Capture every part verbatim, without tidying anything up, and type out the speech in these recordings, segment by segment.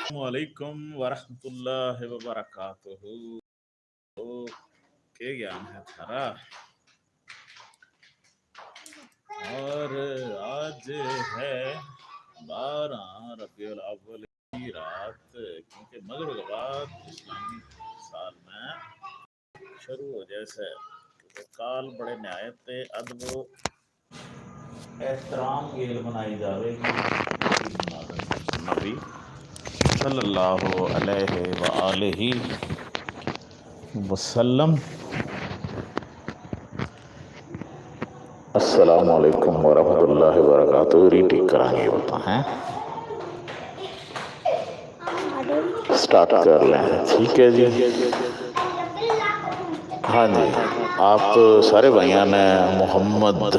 वालेकुम वरहमतुल्लाहि वबरकातुहू। तो के ज्ञान है थारा? और आज है बारह रबीउल अव्वल की रात, क्योंकि मगरिब के बाद इस्लामी साल में शुरू हो जाए से, क्योंकि काल बड़े नहायत अदब एहतराम गेल मनाई जावेगी नबी सल्लल्लाहु अलैहि व आलिहि वसल्लम। अस्सलाम वालेकुम व रहमतुल्लाहि व बरकातुहू। रीटेक करांगे, होता है, स्टार्ट कर लें। ठीक है जी। हाँ जी, आप सारे भाइयों ने मोहम्मद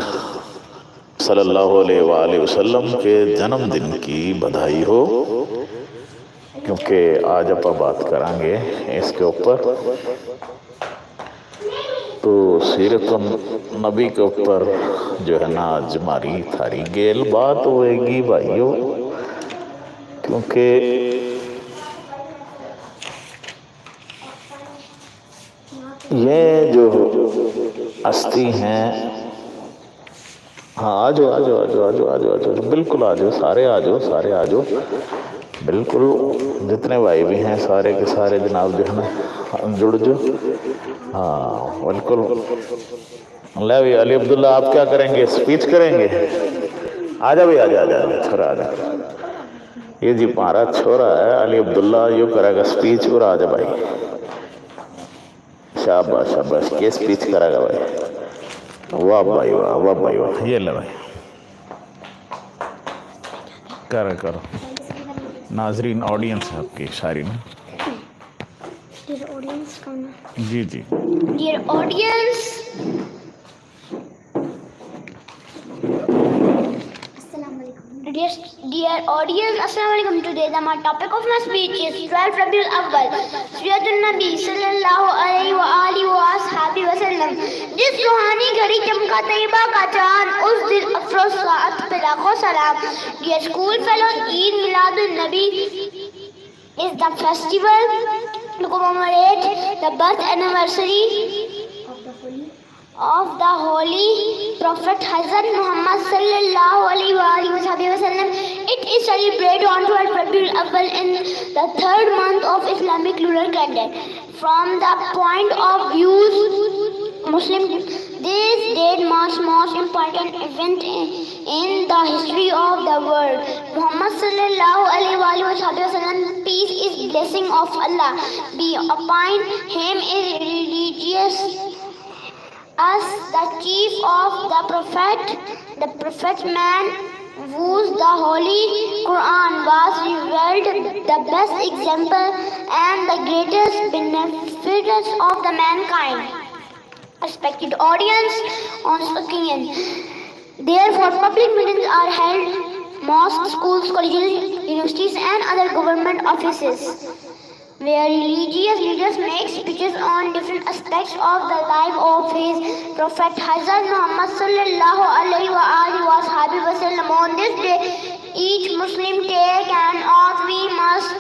सल्लल्लाहु अलैहि व आलिहि वसल्लम के जन्मदिन की बधाई हो, क्योंकि आज आप बात करांगे इसके ऊपर। तो सीरत नबी के ऊपर जो है ना, आज हमारी थारी गेल बात होएगी भाइयों, क्योंकि ये जो हस्ती हैं, हाँ, आ जाओ, आ जाओ, आ जाओ, आ जाओ, आ जाओ, आ जाओ, बिल्कुल आ जाओ, सारे आ जाओ, सारे आ जाओ, बिल्कुल। जितने भाई भी हैं, सारे के सारे जनाब जो है ना, जुड़ जाओ। हाँ, बिल्कुल। ले भी अली अब्दुल्ला, आप क्या करेंगे? स्पीच करेंगे? आ जा भाई, आ जा, आ जा, आ जा, छोरा, आ जा। ये जी हमारा छोरा है अली अब्दुल्ला, यो करेगा स्पीच। और आ जा भाई, शाबाश, शाबाश, के स्पीच करेगा भाई। वाह भाई वाह, वाह भाई वाह। ये ले भाई, करो, करो। नाजरीन, ऑडियंस है आपकी सारी ना। Dear audience, कौन है? जी, जी। Dear audience, Assalamu alaikum. Dear, dear audience, Assalamu alaikum. Today the my topic of my speech is twelve Rabiul Awwal, Siratun Nabi sallallahu alaihi wa alihi wa ashabihi wa sallam. जिस रूहानी घड़ी चमका तैयबा का चांद, उस दिल अफरोज साथ पे लाखों सलाम. Dear school fellows, Eid Miladun Nabi is the festival to commemorate the birth anniversary of the holy prophet Hazrat Muhammad sallallahu alaihi wa alihi wa sahbihi wa sallam. It is celebrated on twelve Rabiul Awwal in the third month of Islamic lunar calendar. From the point of views Muslim, this date marks most important event in, in the history of the world. Muhammad sallallahu alaihi wa alihi wa sahbihi wa sallam, peace is blessing of Allah be upon him, is religious as the chief of the prophet, the prophet man whose the holy Quran was revealed, the best example and the greatest benefits of the mankind. Respected audience, on opinion. Therefore, public meetings are held, mosques, schools, colleges, universities, and other government offices, where religious leaders make speeches on different aspects of the life of his Prophet Hazrat Muhammad sallallahu alaihi wa alihi wa sahbihi wa sallam. On this day, each Muslim take an oath, we must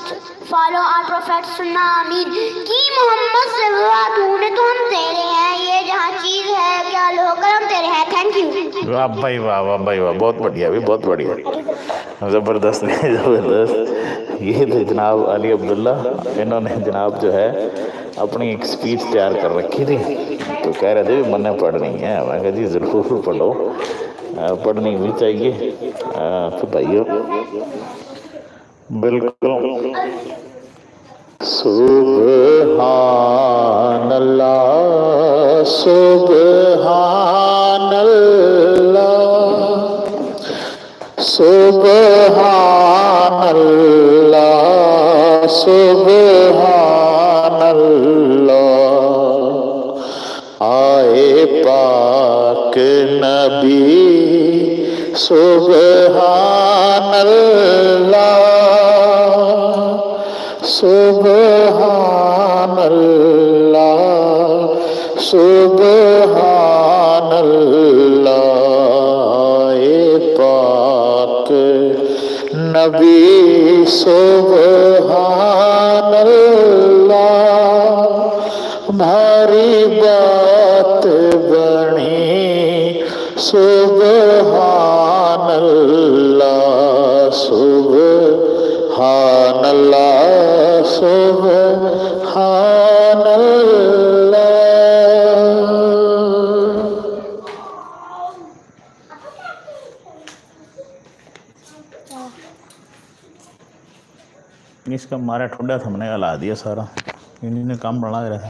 follow our Prophet Sunnah. Ameen. कि मोहम्मद सल्लल्लाहु अलैहि वसल्लम तो हम तेरे हैं, ये जहाँ चीज है, क्या लोग करम तेरे हैं. Thank you. वाह भाई वाह, वाह भाई वाह, बहुत बढ़िया भी, बहुत बढ़िया, जबरदस्त, जबरदस्त। ये थे जनाब अली अब्दुल्ला, इन्होंने जनाब जो है अपनी एक स्पीच तैयार कर रखी थी, तो कह रहे थे भी मन्ने पढ़नी है। मैं कहा जी जरूर पढ़ो, अ, पढ़नी भी चाहिए। अ, तो भाइयों, बिल्कुल। सुभान अल्लाह, सुभान अल्लाह, सुभान अल्लाह, सुभान अल्लाह। आए पाक नबी, सुभान अल्लाह, सुभान अल्लाह, सुभान अल्लाह। आए पाक नबी, सुभान सुबहान अल्लाह, सुबहान अल्लाह, सुबहान अल्लाह। इसका मारा ठुड्डा थमने का ला दिया सारा, इन्हीं ने काम बना रहा था।